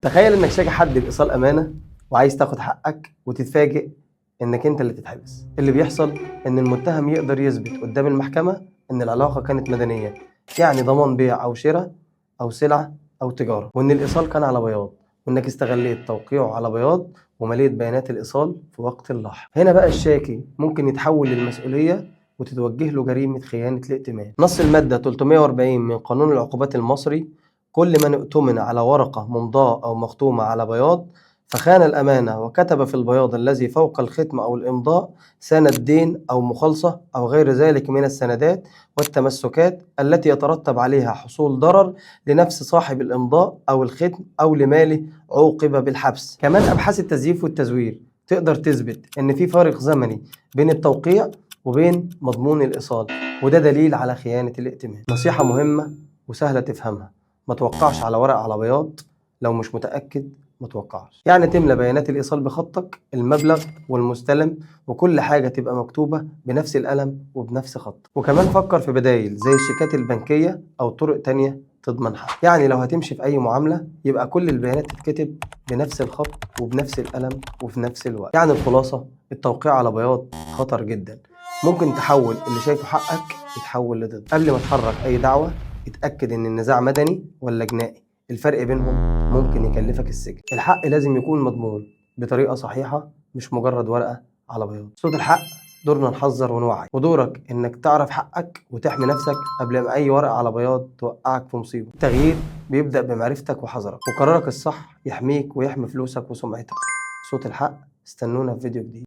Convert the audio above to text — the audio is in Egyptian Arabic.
تخيل انك شاكي حد بايصال امانه وعايز تاخد حقك وتتفاجئ انك انت اللي تتحبس. اللي بيحصل ان المتهم يقدر يثبت قدام المحكمة ان العلاقة كانت مدنية، يعني ضمان بيع او شراء او سلعه او تجارة، وان الايصال كان على بياض، وانك استغليت توقيعه على بياض ومليت بيانات الايصال في وقت اللاحق. هنا بقى الشاكي ممكن يتحول للمسؤولية وتتوجه له جريمة خيانة الائتمان. نص المادة 340 من قانون العقوبات المصري: كل من اؤتمن على ورقة ممضاة أو مختومة على بياض فخان الأمانة وكتب في البياض الذي فوق الختم أو الإمضاء سند دين أو مخالصة أو غير ذلك من السندات والتمسكات التي يترتب عليها حصول ضرر لنفس صاحب الإمضاء أو الختم أو لماله، عوقب بالحبس. كمان أبحاث التزييف والتزوير تقدر تثبت إن في فارق زمني بين التوقيع وبين مضمون الإيصال، وده دليل على خيانة الائتمان. نصيحة مهمة وسهلة تفهمها: ما توقعش على ورق على بياض لو مش متأكد. ما توقعش، يعني تملى بيانات الإيصال بخطك، المبلغ والمستلم وكل حاجة تبقى مكتوبة بنفس القلم وبنفس خطك. وكمان فكر في بدايل زي الشيكات البنكية أو طرق تانية تضمن حق. يعني لو هتمشي في أي معاملة يبقى كل البيانات تتكتب بنفس الخط وبنفس القلم وفي نفس الوقت. يعني الخلاصة، التوقيع على بياض خطر جدا، ممكن تحول اللي شايفه حقك يتحول لضد. قبل ما تحرك أي دعوة اتأكد إن النزاع مدني ولا جنائي، الفرق بينهم ممكن يكلفك السجن. الحق لازم يكون مضمون بطريقة صحيحة، مش مجرد ورقة على بياض. صوت الحق دورنا نحذر ونوعي، ودورك انك تعرف حقك وتحمي نفسك قبل ما اي ورقة على بياض توقعك في مصيبة. التغيير بيبدأ بمعرفتك وحذرك، وقرارك الصح يحميك ويحمي فلوسك وسمعتك. صوت الحق، استنونا في فيديو جديد.